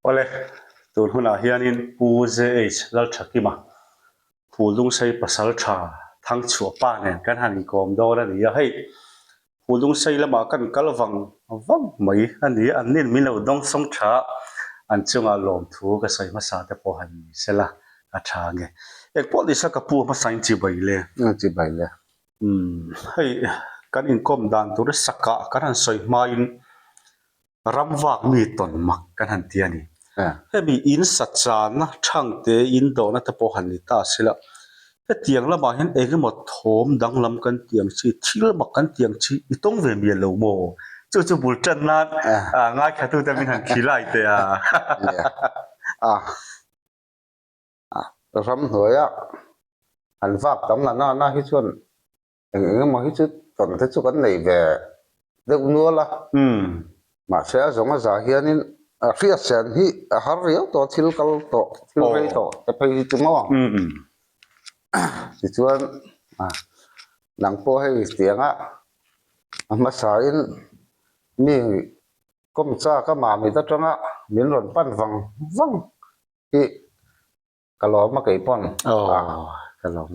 Awle, tun hunah hianin Pu JH Lalthakima, Phuldungsei Pasaltha Thangchhuah pa nen kan han inkawm dawn a ni a, hei Phuldungsei lamah kan kal vang vang mai a ni a, an nin min lo dawngsawng tha a, an chungah lawmthu ka sawi hmasa te pawh han ni sela a tha nge. Engpawh ni sela ka pu hmasain chibai le. Chibai le. Umm, hei kan inkawm dan tur sakah kan han sawi hmain Ram vak mi tawn mak kan han ti a ni. Hemi in sa chana thangte in dawhna te pawh han ni ta sila, hetiang lamah hian eng emaw thawm danglam kan tih ang chi, thil mak kan tih ang chi i tawng ve mial lo maw? Chu chu bul tan nan ngaithlatute min han khi lai teh a. Ramhnuaia han vak tam la na na hi chuan Eng eng emaw hi chu tawn te chu kan nei ve deuh nual a, mahse a zawng a zah hianin a hriatsen hi a har riau tawh a, thil kal tawh, thil rei tawh te phei hi chu maw? Tichuan nang pawh hei tianga a hmasain mi kawm chak a mamit atanga min rawn pan vang vang hi ka lawm a kei pawn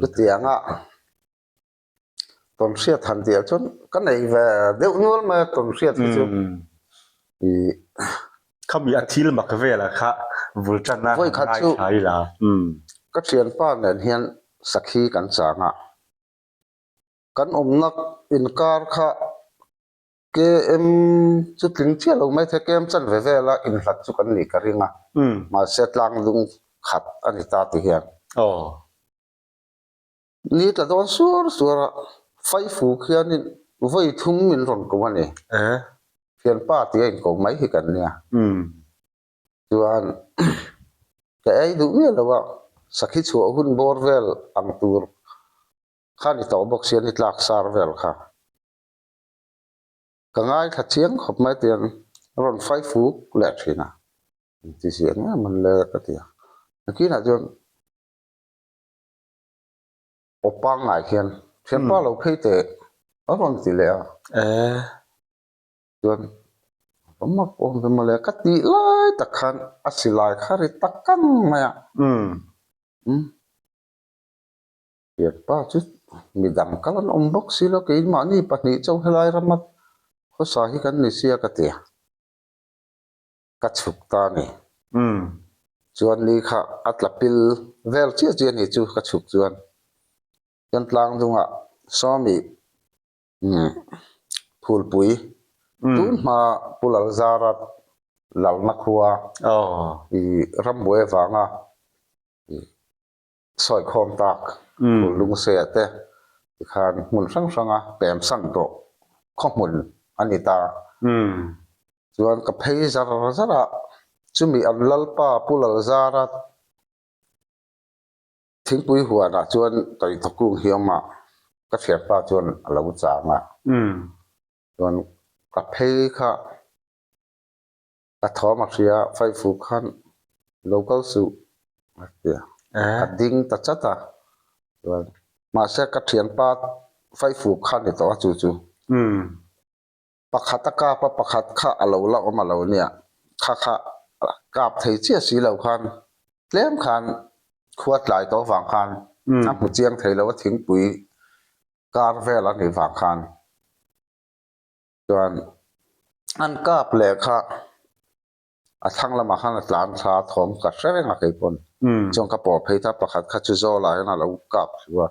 chutianga tawnhriat han tih ah chuan ka nei ve deuh nual mai a tawnhriat hi chu ih Khami a thil mak velah kha vul tan a Vawi khat chu ngaithla ila. Ka thianpa nen hian sakhi kan chang a, kan awmna inkar kha KM chu tling chiah lo mai thei, KM chan ve vela inhlat chu kan nih ka ring a, mahse tlang lung khat a ni ta ti hian. Ni tla dawn suar suar a, Faifuk hianin vawi thum min rawn ko a ni. Thianpa tia inko mai hi kan nia. Chuan ka ei duh miah lo a, sakhi chhuah hun bawr vel ang tur kha ni tawh bawk sia ni tlak sar vel kha. Ka ngaithla chiang khawp mai tiang rawn fai fuk leh thin a, engti ziah nge man le ka ti a, nakinah chuan aw pangngai hian thianpa lo phei teh a rawn ti leh a, chuan a mak awm ve mawle ka tih lai tak khan a silai kha ri tak kang mai a, umm. Thianpa chu midang kal an awm bawk si lo, keimahni pahnih chauh helai rama khawsa hi kan ni sia ka ti a, ka chhuk ta a ni. Chuan ni kha a tla pil vel chiah chiah a ni chu ka chhuk chuan chuan tlang dungah Sawmi Phulpui tun hma Pu Lalzara lalna khua i rambuai avanga sawi khawm tak phul lungseia te tikhan hmun hrang hranga pem san tawh khaw hmun a ni ta. Chuan ka phei zar zar a, chumi an lalpa Pu Lalzara thingpui huanah chuan tawithaw kung hi a awm a, ka thianpa chuan a lo chang a. Chuan ka phei kha Ka thawm a hria, Faifu khan lo kal suh a ti a, ka ding ta chat a, chuan mahse ka thianpa Faifu kha ni tawh a chu chu pakhat a kap a, pakhat kha a lo la awm a lo nia, kha kha kap thei chiah si lo khan tlem khan khua tlai tawh vang khan a hmu chiang thei lo a thingpui kar vel a nih vang khan. Chuan an kap leh kha a thlang lamah khan a tlan thla thawm ka hre reng a kei pawn. Chuan ka pawh phei ta pakhat kha chu Zawlah hian a lo kap thlu a.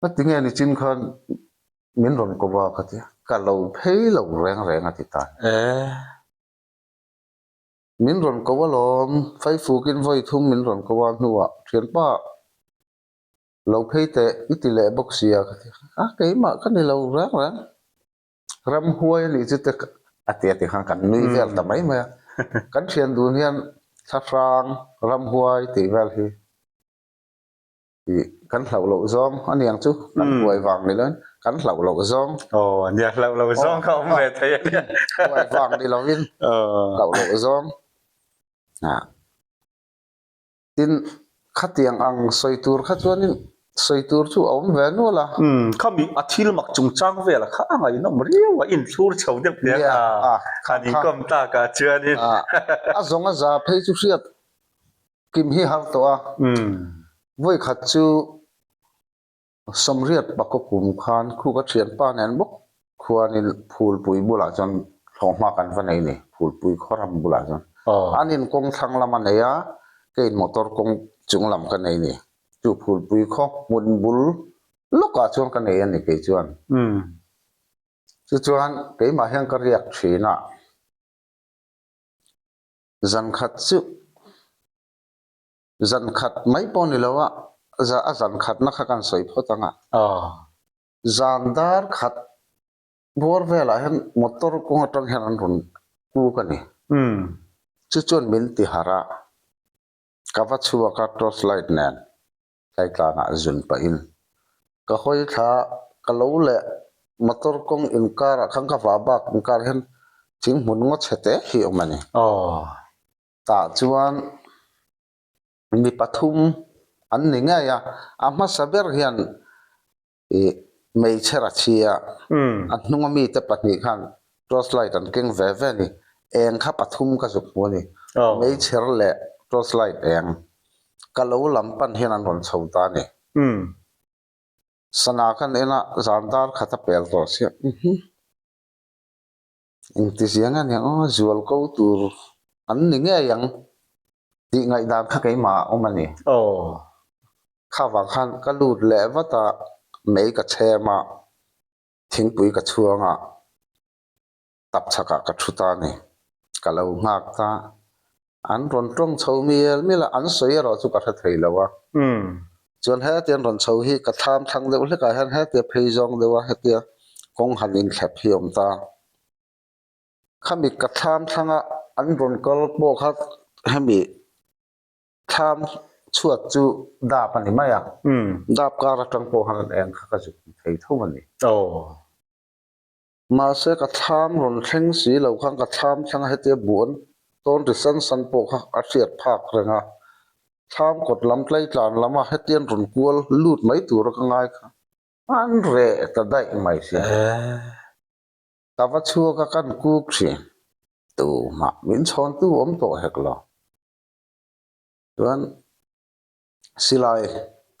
Ka ti nge nichin khan min rawn ko va ka ti a, ka lo phei lo reng reng a ti ta. Min rawn ko alawm, Faifukin vawi thum min rawn ko a hnuah thianpa Lo phei teh i ti leh bawk sia ka ti a, keimah ka ni lo reng reng. Ramhuai a nih chu te a ti a ti khan kan nui vel ta mai mai a. Kan thian dun hian thlahrang, ramhuai tih vel hi ih kan hlauh loh zawng a niang chu kan huai vang ni loin kan hlauh loh zawng. Aw nia hlauh loh zawng kha awm ve thei a nia. Huai vang ni loin hlauh loh zawng. Tin, khatiang ang sawi tur kha chuanin Sawi tur chu a awm ve nual a. Umm, khami a thil mak chungchang vel kha a ngaihnawm riau a, inthlur chho deuh te a, han inkawm tak ah chuanin. A zawng a za phei chu hriat kim hi har tawh a. Vawi khat chu Sawmriat pakaw kum khan khu ka thianpa nen bawk khuanin Phulpui bulah chuan thlawhhma kan va nei a ni, Phulpui khaw ram bulah chuan. An in kawng thlang lam a nei a, keiin motor kawng chung lam ka nei a ni. Chu Phulpui khaw hmun bul lawkah chuan ka nei a ni kei chuan. Chu chuan keimah hian ka riak thin a, zan khat chu Zan khat mai pawh ni lo a, a zan khatna kha kan sawi phawt ang a. Zan dar khat bawr velah hian motor kawng atang hian an rawn kuk a ni. Chu chuan min ti harh a, ka va chhuak a torch light nen tlaitlanah zun pahin ka hawi thla a, ka lo leh motor kawng inkarah khan ka vah bak inkar hian thing hmun ngaw chhe te hi a awm a ni. Tah chuan mi pathum an ni ngei a, a hmasa ber hian ih hmeichhe ra chhi a, a hnunga mite pahnih khan torch light an keng ve ve a ni. Eng kha pathum ka zuk hmu a ni, hmeichher leh torch light eng ka lo lam pan hian an rawn chho ta a ni. Sana kan en a, zan dar khat a pel tawh sia. Engti ziang a nia aw, zual ko tur an ni ngei ang tih ngaihdan kha keimah a awm a ni. Kha vang khan ka lut leh vat a, mei ka chhem a, thingpui ka chhuang a, tap chhakah ka thu ta a ni. Ka lo nghak ta, an rawn tawng chho mial mial a, an sawi erawh chu ka hre thei lo a. Chuan hetia an rawn chho hi ka thlam thlang deuh hlekah hian hetia phei zawng deuh a hetia kawng han inthlep hi a awm ta. Khami ka thlam thlanga an rawn kal pawh kha hemi thlam chhuat chu dap a ni mai a, dap kar atang pawh khan an eng kha ka zuk thei tho a ni. Mahse ka thlam rawn thleng si lo khan ka thlam thlanga hetia buan tawn ri san san pawh kha a hriat phak reng a, thlam kawt lam tlaitlan lama hetian rawn kual lut mai tura ka ngai kha an reh ta daih mai si. Ka va chhuak a kan kuk thin, tumah min chhawntu awm tawh hek lo. Chuan silai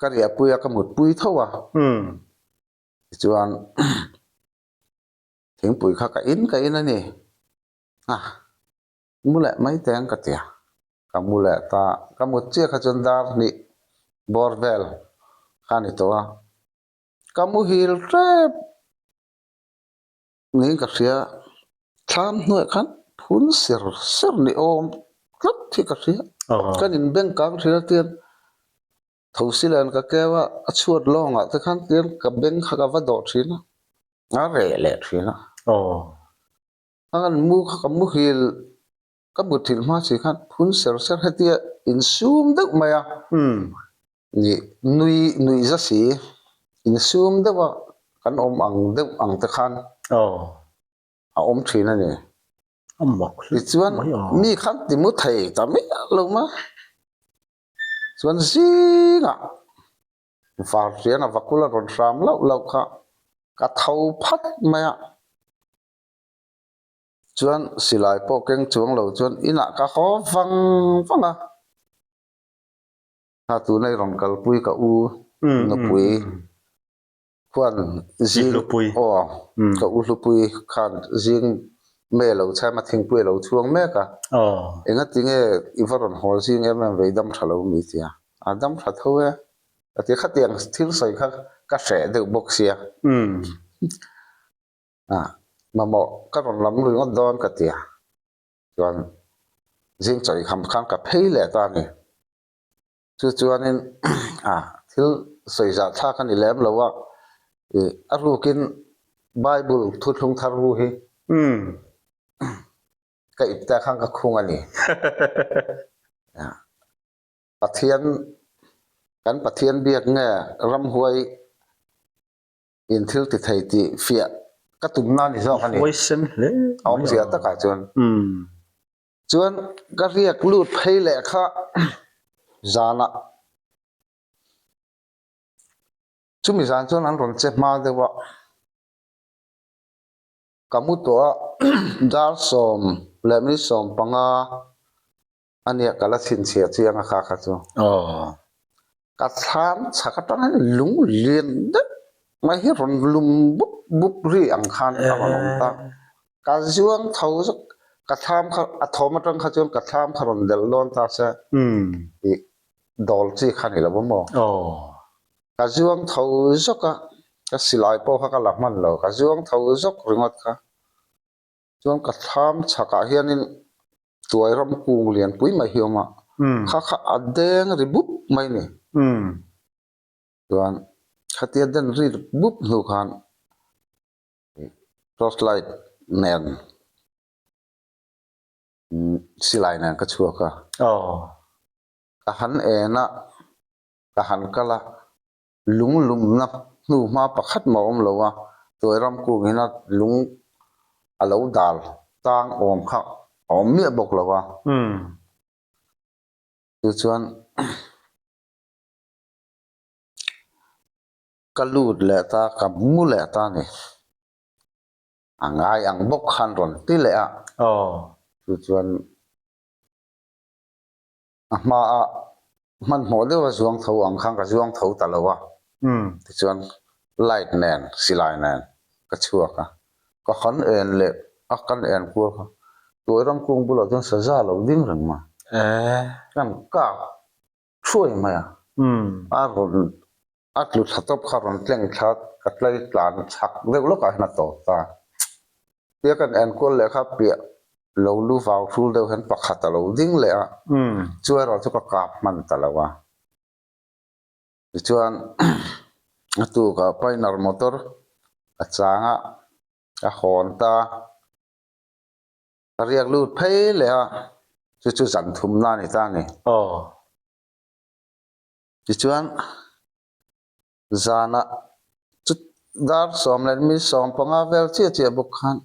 ka riahpui a ka mutpui tho a. Tichuan thingpui kha ka in ka in a ni. A, mu leh mai teng ka ti a. Ka mu leh ta, ka mut chiah kha chuan dar hnih bawr vel kha a ni tawh a. Ka muhil tep niin ka hria, thlam hnuaiah khan phun ser ser ni awm tlat hi ka hria. Kan inbeng kang thin a tian. Thosilen ka keu a, a chhuat lawngah te khan tian ka beng kha ka va dawh thin a, a reh leh thin a. A kan mu kha ka muhil, ka muthilh hma si khan phun ser ser hetia insum deuh mai a, ni nui nuih za si, insum deuh a kan awm ang deuh ang te khan a awm thin a ni. Tichuan mi khan ti mu thei ta miah lo mai. Chuan zingah vartian a vakul a rawn hram lauh lauh kha ka tho phat mai a, chuan silai pawh keng chuang lo chuan inah ka haw vang vang a, kha tuna i rawn kalpui ka u nupui. Khuan zing aw ka u hlupui khan zing mei a lo chhem a thingpui a lo chhuang mek a engati nge i va rawn haw zing em em vei dam tha lo mi tia a dam tha tho e ka ti khatiang thil sawi kha ka hreh deuh bawk sia a mamawh ka rawn lam ringawt dawn ka tia chuan zing chawi kham khan ka phei leh ta a ni. Chu chuanin a thil sawi zah thlak a ni lem lo a, ih a rukin Bible thuthlung thar ru hi ka ip te khan ka khung a ni. Pathian kan Pathian biak nge ramhuai in thil ti thei tih fiah ka tumna a ni zawk a ni. A awmzia takah chuan. Chuan ka riak lut phei leh kha zanah. Chumi zan chuan an rawn che hma deuh a, ka mu tawh a, dar 10 leh minute 15 a nia ka la chhinchhiah chiang a kha kha chu. Ka thlam chhak atang hian lung lian deuh mai hi rawn lum bup bup ri ang khan a rawn awm ta. Ka zuang tho zawk, ka thlam kha a thawm atang kha chuan ka thlam kha rawn delh dawn ta se tih dawl chi kha ni lo a maw? Ka zuang tho zawk a, ka silai pawh kha ka la hman lo, ka zuang tho zawk ringawt kha. Chuan ka thlam chhakah hianin tuai ram kung lian pui mai hi a awm a, kha kha a deng ri bup mai a ni. Chuan khatia den ri bup hnu khan torch light nen silai nen ka chhuak a. Ka han en a, ka han kal a, lung lumna hnu hma pakhat mah a awm lo a, tuai ram kung ina lung a lo dal tang awm kha a awm miah bawk lo a. Chu chuan ka lut leh ta, ka mu leh ta a ni. A ngai ang bawk khan rawn ti leh a. Chu chuan A hmaa hmanhmawh deuha zuang tho ang khan ka zuang tho ta lo a, tichuan light nen silai nen ka chhuak a, ka han en leh a kan en kual kha tuai ram kung bulah chuan saza lo ding reng mai, kan kak thuai mai a, a rawn A tlu thla tawp kha rawn tleng thla ka tlai tlan chhak deuh lawkah hian a tawp ta. Tia kan enkual leh kha piah lo lu vau hrul deuh hian pakhat a lo ding leh a, chu erawh chu ka kap hman ta lo a. Tichuan a tukah Pioneer motor a chang a, a hawn ta. Ka riak lut phei leh a, chu chu zan thumna a ni ta a ni. Tichuan, zanah chu dar 15 vel chiah chiah bawk khan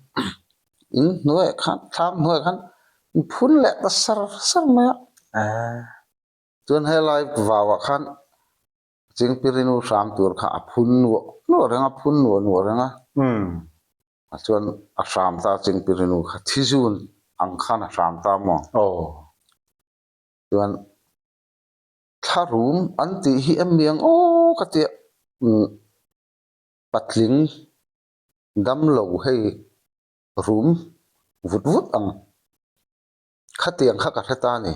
in hnuaiah khan thlam hnuaiah khan in phun leh ta sar sar mai a. Chuan helai vauah khan Chingpirinu hram tur kha a phun nuah nuah reng a, phun nuah nuah reng a. Chuan a hram ta Chingpirinu kha thizun ang khan a hram ta maw? Chuan. Thlarum an tih hi em mi ang aw ka tia umm patling damlo hei rum vut vut ang khatiang kha ka hre ta a ni.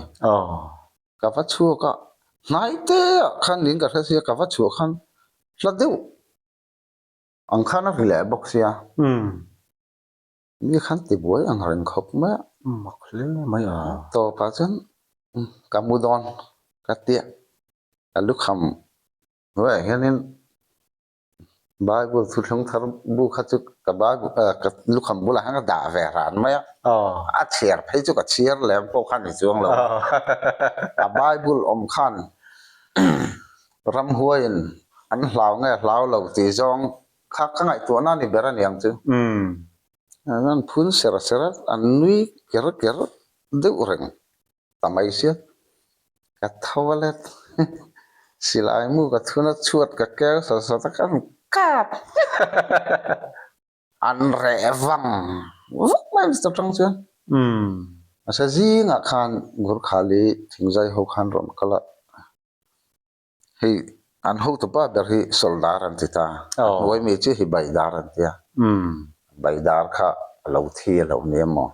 Ka va chhuak a hnai te ah khan niin ka hre sia ka va chhuah khan hla deuh ang khan a ri leh bawk sia. Mi khan ti buai ang reng khawp mai a. Mak hle mai a. Tawpah chuan ka mu dawn ka tia ka lukham hnuaiah hianin Bible thuthlung thar bu kha chu ka Bible ka lukham bulah hian ka dah ve ran mai a. A chhiar phei chu ka chhiar lem pawh kha ni chuang lo. A Bible awm khan ramhuaiin an hlau nge hlau lo tih zawng Kha ka ngaihtuahna a ni ber a ni ang chu. An phun ser ser a, an nui ker ker deuh reng ta mai sia. Ka tho a let, silai mu ka thun a, chhuat ka ker sawt sawt a, ka rawn kap An reh vang vak mai Mister Tang chuan. Mahse zingah khan Gurkhali thingzai ho khan rawn kal a. Hei an hotupa ber hi Sawldar an ti ta, a hnuai mi chu hi Baidar an ti a, Baidar kha a lo thi a lo ni em maw?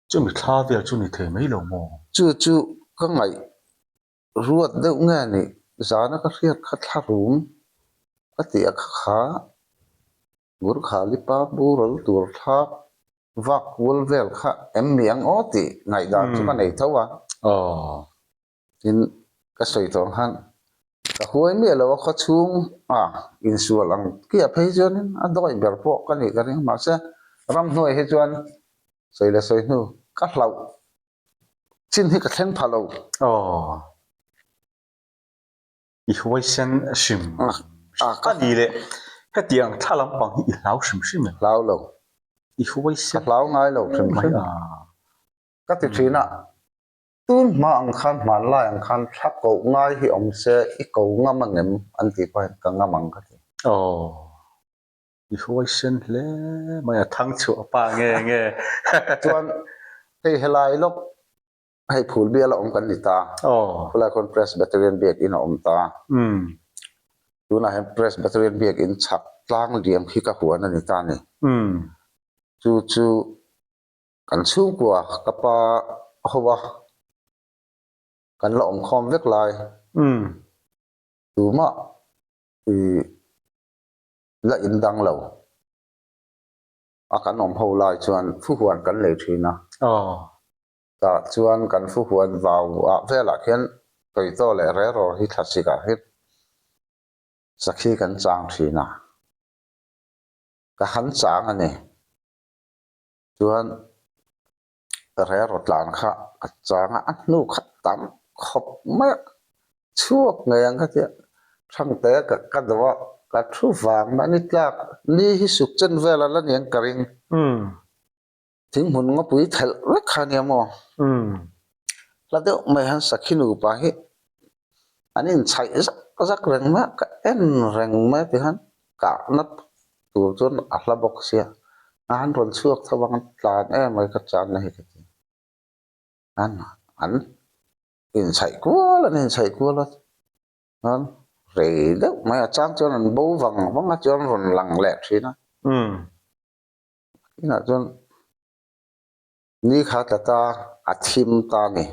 Chumi thla vel chu ni thei mai lo maw? Chu chu ka ngaih ruat deuh nge ni, zana ka hriat kha thla rum ka tih a kha kha Gurkhali pa boral tur thlak vak kual vel kha em ni ang aw tih ngaihdan chu ka nei tho a. Tin, ka sawi tawh ang khan ka huai miah lo a, khaw chhung a insual ang kiah phei chuanin a dawih ber pawh ka nih ka ring. Mahse, ramhnuai hi chuan sawi leh sawi hnu ka hlauh chin hi ka thleng pha lo. Aw, i huai sen hrim a ni leh hetiang thla lampang hi i hlau hrim hrim em? Hlau lo. I huai sen Ka hlau ngai lo hrim hrim. Ka ti thin a. Tun hma ang khan hmanlai ang khan thla koh ngai hi awm se i ko ngam ang em an tih pawh hian ka ngam ang ka ti. Aw, i huaisen hle mai a, thang chhuah pa nge nge. Chuan hei helai lawk hei phul bial a awm kan ni ta. Aw. Khulai khawn Presbyterian biakin a awm ta. Umm. Tunah hian Presbyterian biakin chhak tlang liam khi ka huan a ni ta a ni. Umm. Chu chu Kan chhungkua ka pa ho a, kan la awm khawm vek lai. Tumah i la in dang lo a kan awm ho lai chuan fuhuan kan nei thin a. Tah chuan kan fuhuan vau ah velah khian Toyota leh Rero hi thlasik ah hian sakhi kan chang thin a, ka han chang a ni. Chuan rero tlan kha a chang a, a hnu kha tam khawp mai a, chhuak ngei ang ka ti a, Thangte ka ka dawh a, ka thu vang mai a ni tlak, ni hi suk chen vel a la niang ka ring. Thinghmun ngawpui thelh vek kha nia maw? Hla deuh mai han sakhi nupa hi an inchhaih zak zak reng mai a, ka en reng mai a tikhan kahna tur chuan a hla bawk sia, a han rawn chhuak tho ang tlan em mai ka channa hi ka ti. An an inchhaih kual an inchhaih kual a, chuan rei deuh mai a chang chuan an bo vang vang a chuan rawn lang leh thin a. Inah chuan ni kha tla ta a thim ta a ni.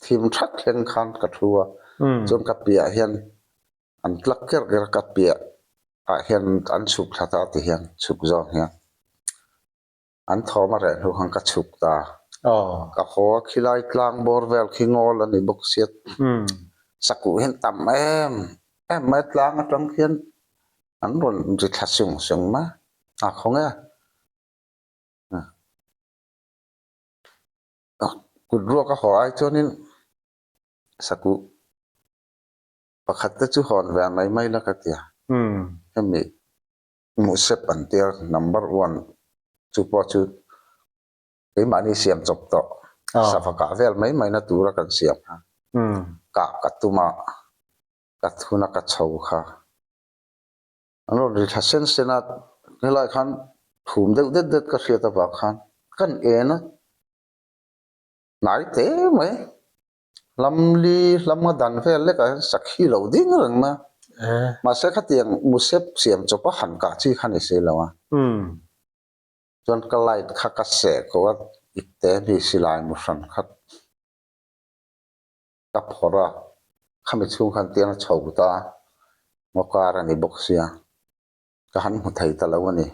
Thim that thleng khan ka thu a, chuan ka piah hian an tlak ker ker a, ka piah ah hian an chhuk thla ta ti hian chhuk zawng hian an thawm a reh hnu khan ka chhuk ta. Ka haw a khilai tlang bawr vel khi ngawl a ni bawk sia, sakuh hian tam em em mai tlang atang khian an rawn ri thla sung sung mai a khaw nge. Kut ruak a haw ai chuanin sakuh pakhat te chu hawn ve mai mai la ka ti a, hemi hmuhsep an tia number one chu pawh chu keimahni siam chawp tawh sava kah vel mai mai na tura kan siam kha kah ka tum a ka thun a ka chho kha. An rawn ri thla sen sen a, helai khan thum deuh det det ka hriat avang khan kan en a, hnai te mai hlam li hlam nga dan vel lekah hian sakhi lo ding reng mai a, mahse khatiang musep siam chawp a han kah chi kha ni si lo a, chuan ka light kha ka seh ko a, ipte mi silai mu hran kha. Ka phawrh a, khami chhung khan tiang a chho ta, ngaw kar a ni bawk sia, ka han hmu thei ta lo a ni,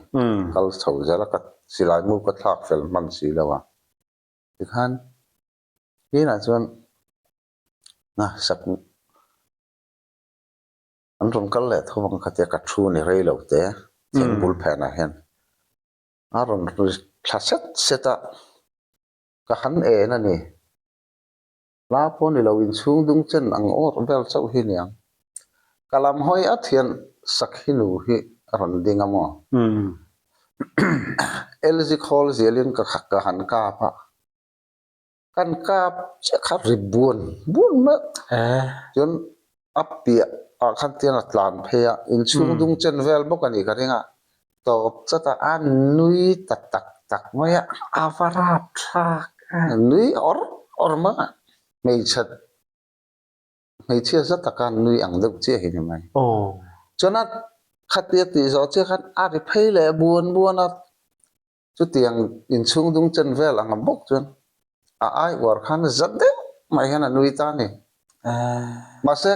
kal chho zel a, ka silai mu ka thlak fel hman si lo a, tikhan inah chuan na sak an rawn kal leh tho ang kha tia ka thu ni rei lo te thingbul phenah hian a rawn ri thla set set a, ka han en a ni. Hla pawh ni lo inchhung dung chen ang awr vel chauh hi niang. Ka lam hawi at hian Sakhi nu hi a rawn ding a maw? LG khawl zialin ka ka han kap a, kan kap chiah kha ri buan buan mai chuan a piah ah khan tiang a tlan phei a, inchhung dung chen vel bawk a nih ka ring a, tawp chat a, a nui ta tak tak mai a. A va rap thlak e. Nui awr awr mai a, hmeichhe hmeichhia za taka nui ang deuh chiah hi ni mai. Chuan a khatia tih zawh chiah khan a ri phei leh buan buan a. Chutiang inchhung dung chen vel ang bawk chuan a ai uar khan za deuh mai hian a nui ta a ni. Mahse,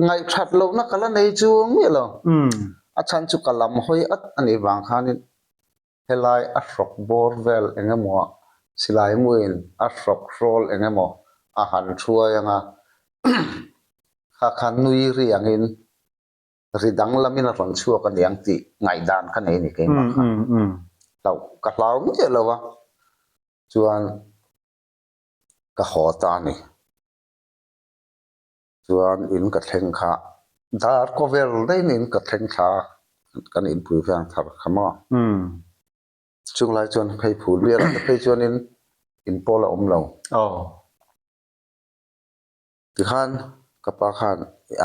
ngaihthat lohna ka la nei chuang miah lo. A chhan chu ka lam hawi at a nih vang khanin helai a hrawk bawr vel eng emaw ah silai muin a hrawk hrawl eng emaw a han thuai ang a, kha kha nui ri angin ri danglamin a rawn chhuak a niang tih ngaihdan ka nei a ni keimah kha. Hlauh ka hlau miah lo a, chuan ka haw ta a ni. Chuan in ka thleng kha dar kaw vel daih in ka thleng thla a, kan inpui veng thar kha maw. Chunglai chuan phei phul bial ah te phei chuanin inpawl a awm lo. Tikhan ka pa khan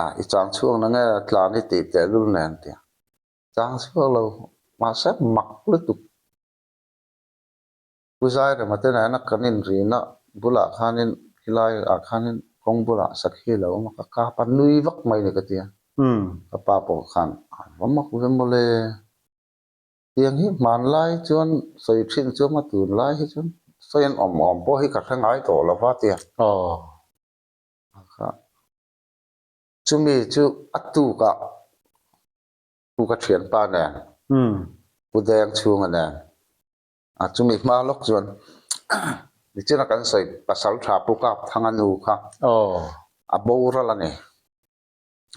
a i chang chhuak na nge tlan i tih tehlul nen tia chang chhuak lo mahse mak lutuk. Pu Zairema te nena kan inrina bulah khanin khilai ah khanin kawng bulah sakhi a lo awm a, ka kap a nui vak mai ni ka ti a. Ka pa pawh khan a va mak ve mawle. Tiang hi hmanlai chuan sawi thin chu a tunlai hi chuan sawi an awm awm pawh hi ka hre ngai tawh lo va ti a. Chumi chu a tukah Pu ka thianpa nen Pu Deng chhunga nen a chumi hma lawk chuan nichina kan sawi pasal tha Pu Kapthanga nu kha a boral a ni.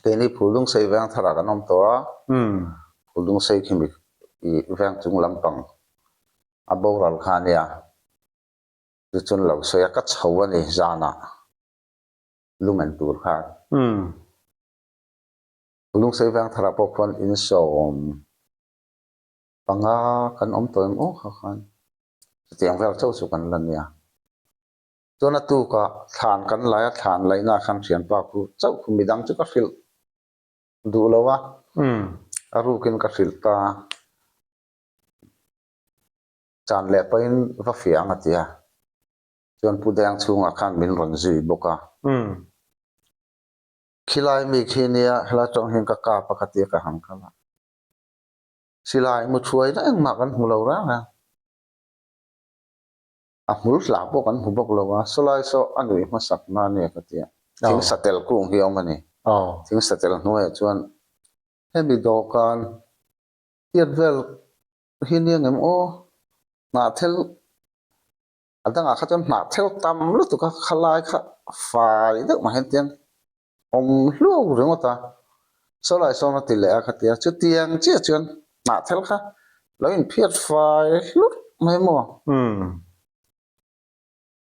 Keini Phuldungsei veng tharah kan awm tawh a, Phuldungsei khi mi veng chung lampang a boral kha a nia. Chu chuan lo sawi a, ka chho a ni zanah lumen tur khan. Phuldungsei veng tharah pawh khuan insawm panga kan awm tawh em aw kha khan chutiang vel chauh chu kan la nia. Chuan a tukah thlan kan lai a, thlan laihna khan thianpa khu chauh khu midang chu ka hrilh duh lo a, a rukin ka hrilh ta. Chan leh pahin va fiah ang a ti a, chuan Pu Deng chhungah khan min rawn zui bawk a. Khilai mi khi nia helai tawng hian ka kap a ka ti a ka han kal a. Silai mu thuaina engmah kan hmu lo reng reng. A hmul hla pawh kan hmu bawk lo a, sawlai saw a nuih hmasak na ania ka ti a, thing satel kung hi a awm a ni. Thing satel hnuaiah chuan hemi dawhkan tiat vel hi nia ngem aw, hnahthel a dangah kha chuan hnahthel tam lutuk a khalai kha fai deuh mah hian tiang awm hluau ringawt a, sawlai sawn a ti leh a ka ti a, chutiang chiah chuan hnahthel kha lo inphiat fai hlut mai maw?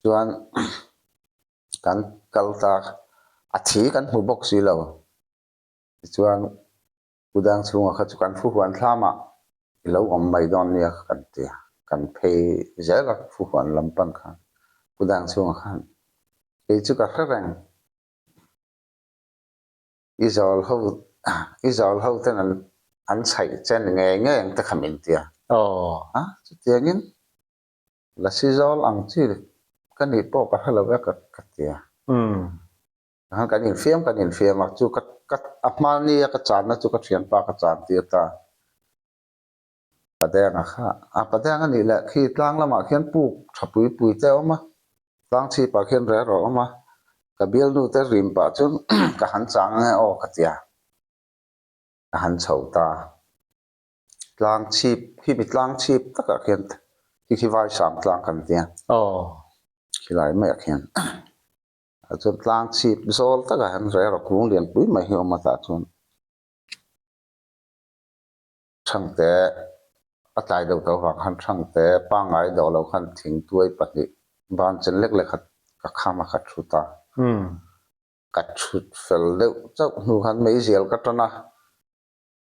Chuan kan kal ta, a thi kan hmu bawk si lo, tichuan Kudang chhungah kha chu kan thuhuan thlamah i lo awm mai dawn nia kan ti a, kan phei zel a thuhuan lam pan khan Kudang chhungah khan kei chu ka hre reng. I zawl ho i zawl ho ten an an chhaih che ni ngei ngei ang te kha min ti a. A chutiangin lasi zawl ang chi ka nih pawh ka hre lo e ka ka ti a. Khan kan infiam kan infiam a chu ka ka a hmani a ka channa chu ka thianpa ka chan tir ta. Padenga kha a Padenga nih leh khi tlang lamah khian puk tha pui pui te a awm a, tlang chhipah khian rel a awm a, ka bialnu te rim pah chuan ka han chang ange aw ka ti a, ka han chho ta. Tlang chhip khi mi tlang chhip takah khian khi khi Vaisam tlang kan ti a, khilai maiah khian chuan tlang chhip zawl takah hian rel a kung lianpui mai hi a awm a tah chuan. Thangte a tlai deuh tawh avang khan Thangte pangngai dawh lo khan thingtuai pahnih ban chen lek lek kha ka kham a ka thut a. Ka thut fel deuh chauh hnu khan meizial ka tan a.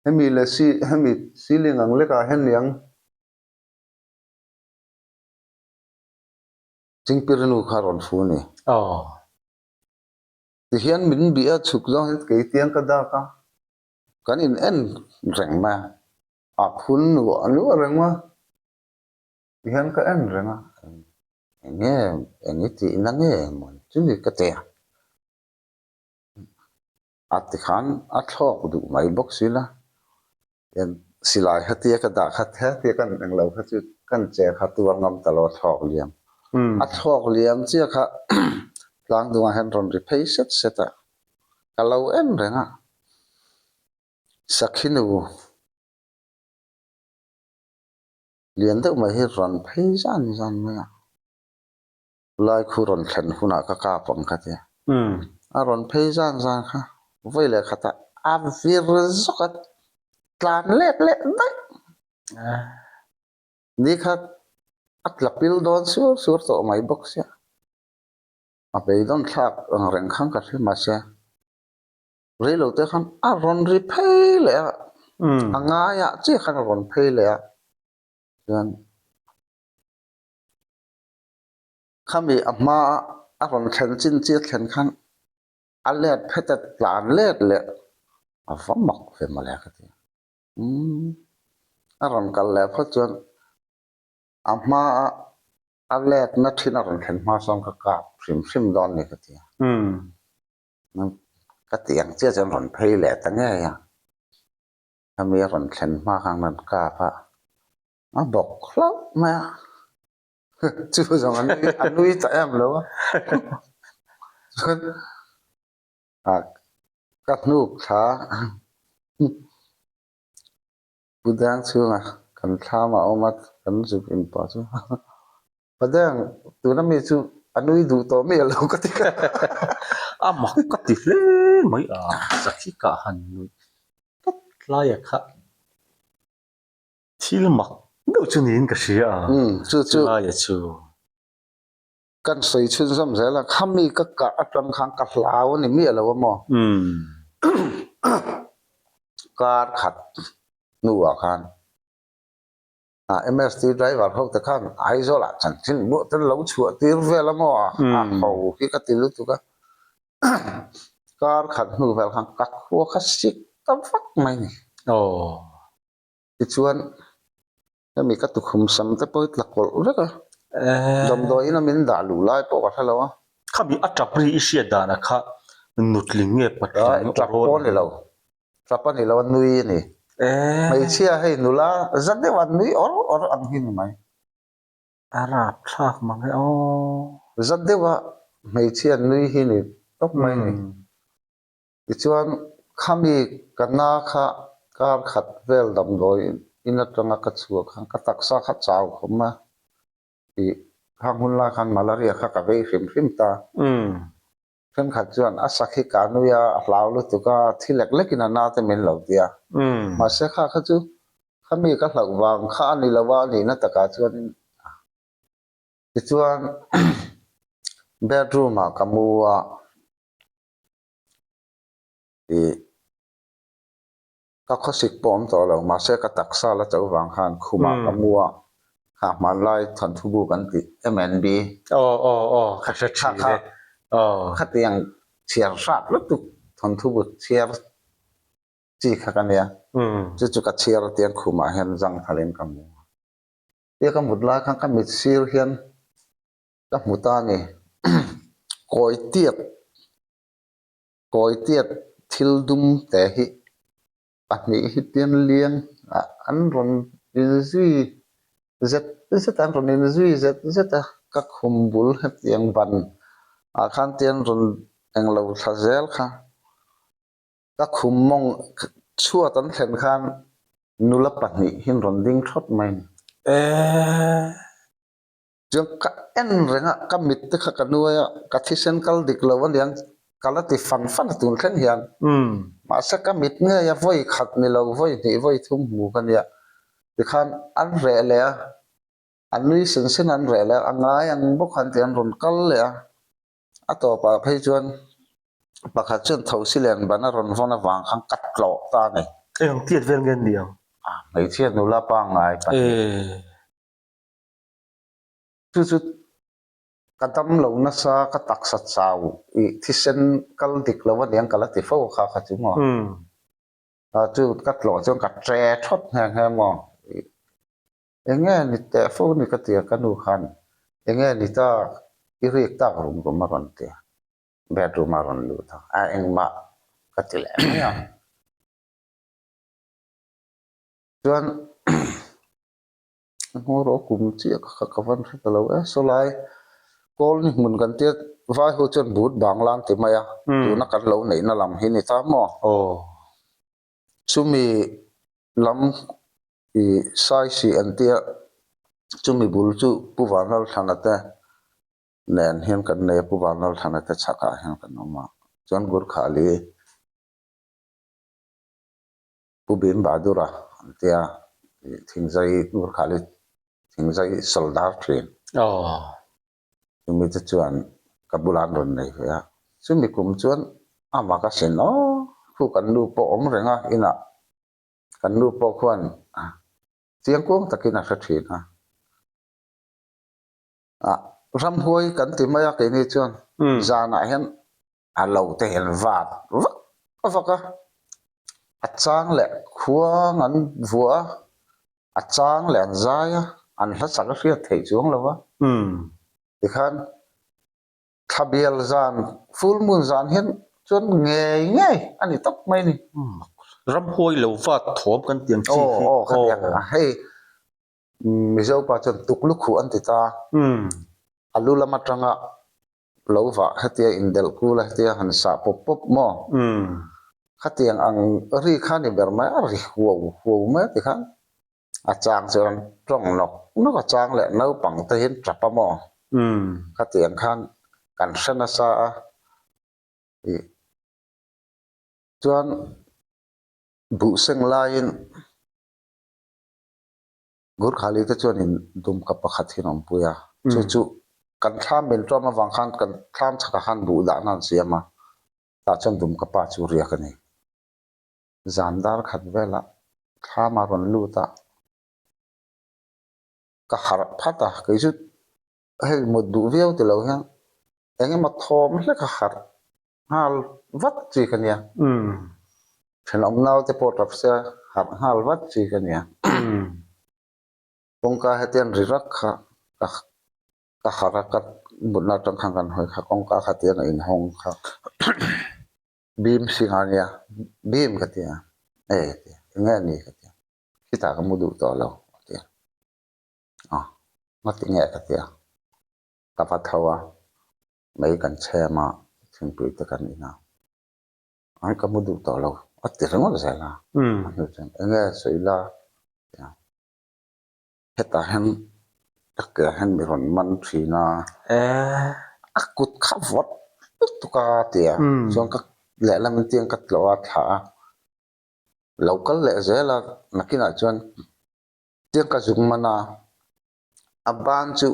Hemi leh si hemi ceiling ang lekah hian niang Chingpirinu kha rawn fu a ni. Tihian min bih a chhuk zawng hian keitiang ka dak a. Kan in en reng mai a, a phun nuah nuah reng a, tihian ka en reng a, eng nge eng i tihna nge maw chu ni ka ti a, a tikhan a thlawk duh mai bawk si la, silai khatia ka dah khat hetia kan englo kha chu kan che kha tuar ngam ta lo a thlawk liam, a thlawk liam chiah kha tlang dungah hian rawn ri phei set set a. Ka lo en reng a, Sakhinu lian deuh mai hi rawn phei zan zan mai a, lai khu rawn thlen hunah ka kap ang ka ti a, a rawn phei zan zan kha vawi leh khatah a vir zawk a, tlan let leh daih. Ni kha a tla pil dawn sur sur tawh mai bawk sia. A beidawn thlak ang reng khan ka hre mahse reilo te khan a rawn ri phei leh a, a ngaiah chiah khan a rawn phei leh a, chuan khami a hma a rawn thlen chin chiah thlen khan. A let phet a tlan let leh a va mak ve mawle ka ti. Umm a rawn kal leh phawt chuan a hma a a letna thin a rawn thlen hma sawn ka kap hrim hrim dawn ni ka ti a. Ka ti ang chiah chuan rawn phei leh ta ngei a. Khami a rawn thlen hma khan rawn kap a, a bawk hlauh mai a. Chu zawng a nui a nui ta em lo a. Chuan ah ka hnuk thla Pudang chhunga kan thlam a awm a, kan zuk in pah chu Pudang tuna mi chu a nui duh tawh miah lo ka ti a. A mak ka ti hle mai a, sakhi kah han nuih tawp laia kha. Thil mak deuh chu niin ka hria a, Chu chu laia chu. Kan sawi chhunzawm zel a, khami ka kah atang khan ka hlau a ni miah lo a maw? Kar khat hnuah khan MST driver ho te khan Aizawl ah chanchin buah te lo chhuah tir vel a maw? A ho hi ka ti lutuk a, kar khat hnu vel khan ka khua kha sik ta vak mai ni. Tichuan hemi ka tukhum sam te pawh hi tla kawlh vek a, damdawiin a min dah luh lai pawh ka hre lo a. Khami a tap ri i hriat danah kha nutling nge patling nge Tap pawh a ni lo, tap a ni lo a nui a ni. Hmeichhia hei nula za deuh a nui awr awr ang hi ni mai. A rapthlak mang e aw. Za deuh a hmeichhia nui hi ni tawp mai ni. Tichuan, khami ka na kha kar khat vel damdawi in atanga ka chhuah khan ka taksa kha chau khawm a, ih khang hun lai khan malaria kha ka vei hrim hrim ta. Thenkhat chuan a sak hi ka nui a, a hlau lutuk a, thi lek lekin a na te min lo ti a. Mahse kha kha chu khami ka hlauh vang kha a ni lo a, a nihna takah chuanin tichuan bedroom ah ka mu a. Ih ka khawsik pawh awm tawh lo mahse ka taksa la cho vang khan khumah ka mu a kha hmanlai thawnthu bu kan tih MNB Aw aw aw ka hre thin e aw khatiang chhiar hrat lutuk thawnthu bu chhiar chi kha ka nia chu chu ka chhiar atiang khumah hian zangthalin ka mu a tia ka mut lai khan ka mit sir hian ka hmu ta a ni. Kawi tiat, kawi tiat thil dum te hi pahnih hi tian liang ah an rawn inzui zet zet a, an rawn inzui zet zet a, ka khum bul hetiang ban ah khan tian rawn englo thla zel kha ka khum mawng chhuat an thlen khan nula pahnih hi an rawn ding thawt mai a ni. Chuan ka en reng a, ka mit te kha ka nuai a, ka thisen kal dik lo aniang ka la ti fan fan a tun thleng hian. Mahse ka mit ngei a vawi khat ni lo, vawi hnih vawi thum hmu ka nia. Tikhan an reh leh a, an nui sen sen an reh leh a, a ngai ang bawk han tih an rawn kal leh a. A tawpah phei chuan pakhat chuan thosi len ban a rawn vawn avang khan ka tlawh ta a ni. Eng tiat vel nge an ni ang? Hmeichhia nula pangngai pahnih. Chu chu ka dam lo nasa, ka taksa chau i thisen kal dik lo aniang ka la ti fo kha kha chu maw. Chu ka tlawh chuan ka tre thawt nghe nghe maw. Eng nge ni teh fo ni ka ti a, ka nu khan eng nge ni ta i rik tak rum rum a rawn ti a, bedroom a rawn lut a, a engmah ka ti leh mai a. Chuan Hmawraw kum chiah kha ka van hre ta lo e. Sawlai kawl ni hmun kan tia vai ho chuan but bangla an ti mai a, tuna kan lo neihna lam hi ni ta maw? Chumi lam i saisih an tia chumi bul chu Pu Vanlalthlana te nen hian kan nei a, Pu Vanlalthlana te chhakah hian kan awm a, chuan Gurkhali Pu Bim Bahadura an tia thingzai Gurkhali thingzai sawldar thin. Chumi te chuan ka bulah an rawn nei ve a, chumi kum chuan ama ka sin aw khu kan nu pawh awm reng a inah kan nu pawh khuan chiangkuang takin a hre thin a. Ramhuai kan ti mai a keini chuan zanah hian. A lo te hian vat vak vak a, a chang leh khuang an vuah a, a chang leh an zai a, an hla sak a hriat theih chuang lo a. Tikhan thla bial zan, full moon zan hian chuan ngei ngei a ni tawp mai a ni. Ramhuai lo vat thawm kan ti ang chi hi. Aw aw khatiang a hei Mizo pa chuan tuklukhuh an ti ta. A lu lam atanga lo vah hetia indelh kul a hetia han sah pawp pawp maw? Khatiang ang ri kha ni ber mai a ri huau huau mai a tikhan a chang chuan tawng nawk nawk a chang leh naupang te hian tap a maw? Khatiang khan kan hre nasa a ih chuan buhseng laiin Gurkhali te chuanin dumka pakhat hi an awmpui a, chu chu kan thlam min ṭawm avang khan kan thlam chhakah khan buh dahna an siam a, tah chuan dumka pa chu riak a ni. Zan dar khat velah thlam a rawn lut a, ka harh phat a, kei chu hei mut duh viau ti lo hian eng emaw thawm hlek a harh nghal vat chi ka nia. Thenawm naute pawh tap se harh nghal vat chi ka nia. Kawngka hetiang ri rak kha ka ka harh a, ka mutna atang khan kan hawi kha kawngka kha tiang a inhawng kha bim hring a nia, bim ka ti a, e enge a ni ka ti a, khitah ka mu duh tawh lo a ti a, a ngati nge ka ti a, ka va tho a. Mei kan chhem a, thingpui te kan in a, an ka mu duh tawh lo a ti ringawt zel a, a hnu chuan eng nge sawi la ti a, hetah hian ka ke hian mi rawn man thin a, a kut kha vawt lutuk a ti a, chuan ka lehlam in tiang ka tlawh a thlah a, lo kal leh zel a nakinah chuan tiang ka zuk man a. A ban chu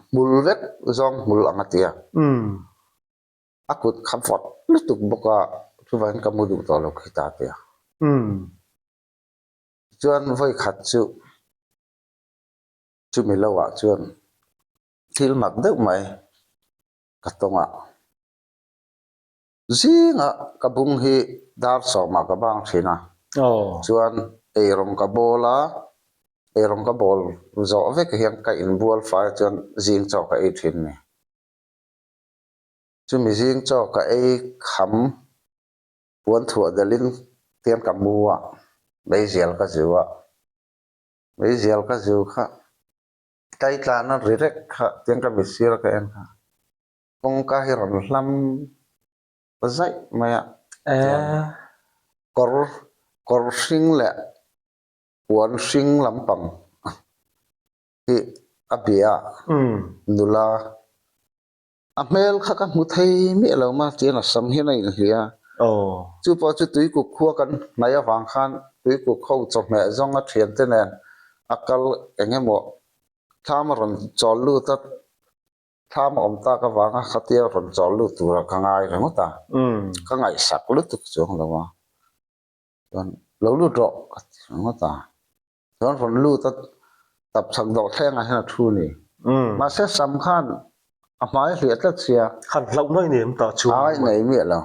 hmul vek zawng hmul ang a ti a. A kut kha vawt lutuk bawk a, chuvangin ka mu duh tawh lo khi ta a ti a. Tichuan vawi khat chu chumi lo ah chuan thil mak deuh mai ka tawng a. Zingah ka bung hi dar sawmah ka bang thin a, chuan eirawng ka bawl a, eirawng ka bawl zawh vek hian ka inbual fai chuan zing chaw ka ei thin a ni. Chumi zing chaw ka ei kham puan thuah delhin tian ka mu a, meizial ka zu a, meizial ka zu kha taitlana ri rek kha tiang ka mitsir a ka en kha. Kawngka hi rawn hlam zaih mai a, chuan kawr kawr hring leh puan hring lampang hi a bia a, nula a hmel kha ka hmu thei miah lo ma chuan a sam hian a inhliah a, chu pawh chu tuikuk khua kan hnaih avang khan tuikuk ho chawhmeh zawng a thiante nen a kal eng emaw thlam a rawn chawl lut a. Thlam a awm tak avanga khatia rawn chawl lut tura ka ngai ringawt a, ka ngaihsak lutuk chuang lo a, chuan lo lut rawh ka ti ringawt a, chuan rawn lut a tap chhak dawh thlengah hian a thu a ni. Mahse sam khan a hmai hliah tlat sia. Han hlauh mai ni em tah chuan. Ai nei miah lo.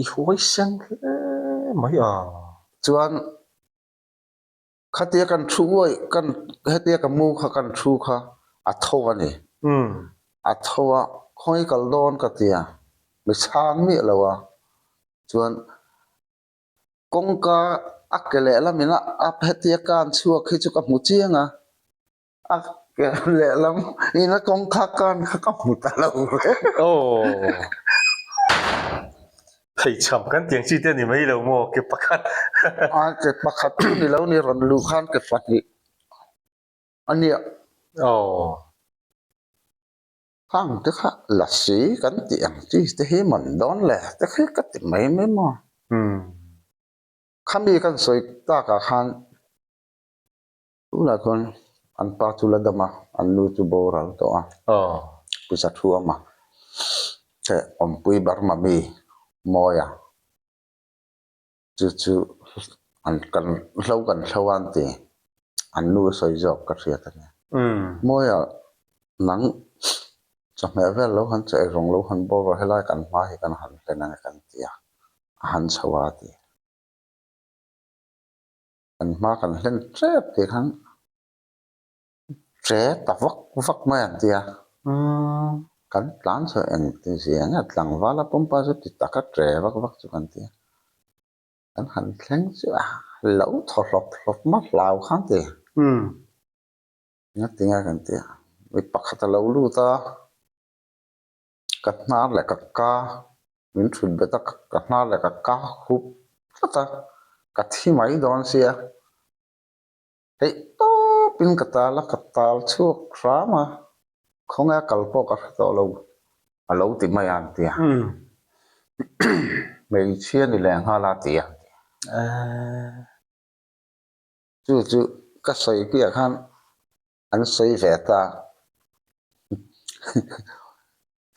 I huaisen hle mai a. Chuan Khatia kan thu uaih kan hetia ka mu kha kan thu kha a tho a ni. A tho a, khawngi kal dawn ka ti a, mi chhang miah lo a, chuan kawngka a ke lehlam in a hetia kan chhuak hi chu ka hmu chiang a, A lehlam ina kawngka kan kha ka hmu ta lo ve. Aw. Pheichham kan tiang chi te a ni mai lo maw ke pakhat. A ke pakhat chu ni lo ni rawn luh khan ke pahnih a nia. Aw. Khang te kha lasi kan tih ang chi te hi man dawn le te khi ka ti mai mai maw. Khami kan sawi takah khan Tunah chuan an pa chu la dam a, an nu chu boral tawh a, Pu Zathuama te awmpui Burma mi Mawia chu chu an kan hlo kan hlo a an ti, an nu sawi zawk ka hriat a nia. Mawia nang. Chawhmeh vel lo han chaih rawng lo han bawr rawh helai kan hma hi kan han hlen ang e kan ti a, a han chho a ti. Kan hma kan hlen tep tih khan che ta vak vak mai an ti a. Kan tlan chho eng ti zia nge tlangval a pumpa chu ti taka che vak vak chu kan ti a. Kan han thleng chu a lo thaw hlawp hlawp ma hlau khan ti. Ngatinge kan ti a, mi pakhat a lo lut a, ka hnar leh ka ka min thut bet a, ka hnar leh ka ka hup tlat a, ka thi mai dawn sia. Theih tawpin ka tal a, ka tal chhuak hram a, khawnge a kal pawh ka hre tawh lo, a lo ti mai a an ti a. Hmeichhia ni leh nghal a ti a. Chu chu ka sawi piah khan an sawi ve ta.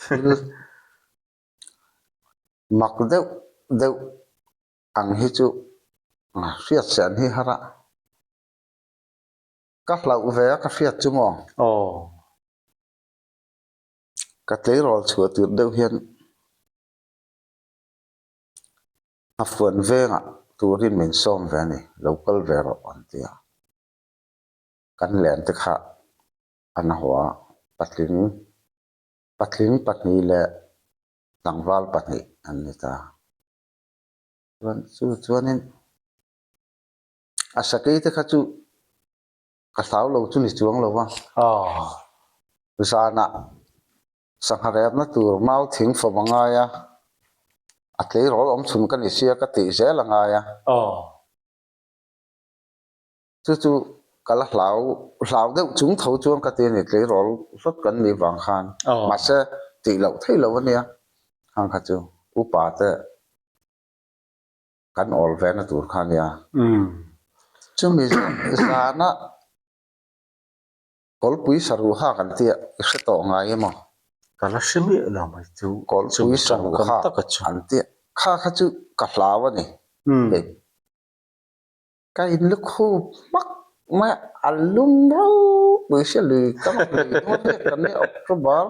Thil mak deuh deuh ang hi chu hriat se an hi har a. Ka hlauh ve a ka hriat chu maw? Aw. Ka tleirawl chhuah tirh deuh hian A fuan vengah turin min sawm ve a ni, lo kal ve rawh an ti a. Kan len te kha an haw a, patling patling pahnih leh tlangval pahnih an ni ta. Chuan chu chuanin a sakei te kha chu ka hlau lo chu ni chuang lo va. Zanah Sangha repna tur mau thing fawm a ngai a, a tleirawl awm chhun ka ni sia ka tih zel a ngai a. Chu chu ka la hlau hlau deuh chung tho chuan ka ti a ni, tleirawl hlawt kan nih vang khan. Mahse tih loh theih loh a nia, khang kha chu upa te kan awl ve na tur kha a nia. Chumi zana Kawlpui saruh hak an tia i hre tawh ngai emaw? Ka la hre miah lo mai chu. Kawlpui saruh hak an tia kha kha chu ka hlau a ni. Hei ka in lukhup hmak mai a, a lum ropui sia lui ka rawn lui dawn riak kan nia October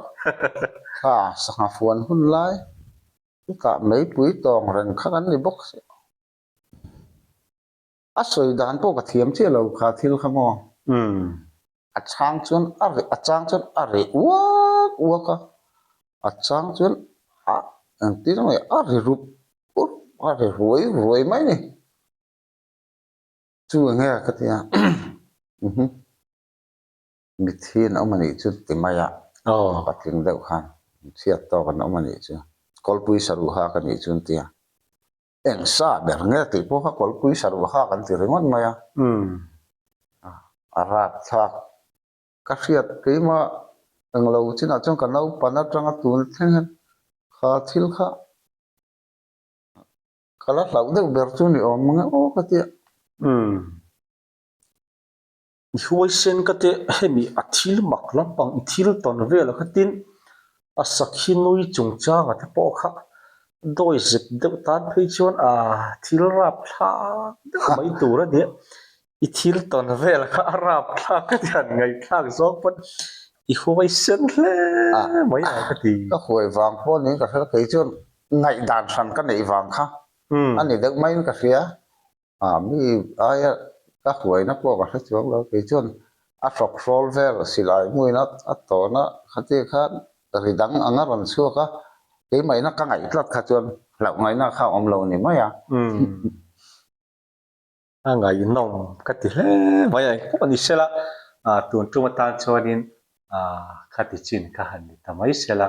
thla sangha fuan hun lai chutah meipui tawng reng kha kan ni bawk sia. A sawi dan pawh ka thiam chiah lo kha thil kha maw? A chang chuan a reh a chang chuan a reh uak uak a, a chang chuan a engtin nge a ri rup rup a ri ruai ruai mai ni. Chu enge ka ti a Mitthi an awm a nih chu ti mai a, patling deuh khan chhiat tawk an awm a nih chu, kawlpui saruh hak a nih chu an ti a. Eng sa ber nge tih pawh kha kawlpui saruh hak an ti ringawt mai a. A rat thlak. Ka hriat keimah englo chinah chuan ka naupan atanga tun thleng hian kha thil kha ka la hlauh deuh ber chu ni awm ang e aw ka ti a. I huaisen ka te hemi a thil mak lampang i thil tawn vel a khatin a sakhi nui chungchanga te pawh kha dawi zep deuh tan phei chuan a thil rap thlak deuh mai tur a nia. I thil tawn vel kha a rap thlak ka ti han ngaihthlak zawng pawn i huaisen hle mai ang ka ti. Ka huai vang pawh niin ka hria kei chuan ngaihdan hran ka neih vang kha a ni deuh maiin ka hria. Ah mi aia ka huaina pawh ka hre chuang lo kei chuan a hrawk hrawl vel silai hmuin a a tawn a khati khan ri dang ang a rawn chhuak a keimahina ka ngaih tlat kha chuan hlauh ngaihna kha a awm lo ni mai a. A ngaihnawm ka ti hle mai a engpawh ni sela ah tun tum atan chuanin ah khati chin kha han ni ta mai sela.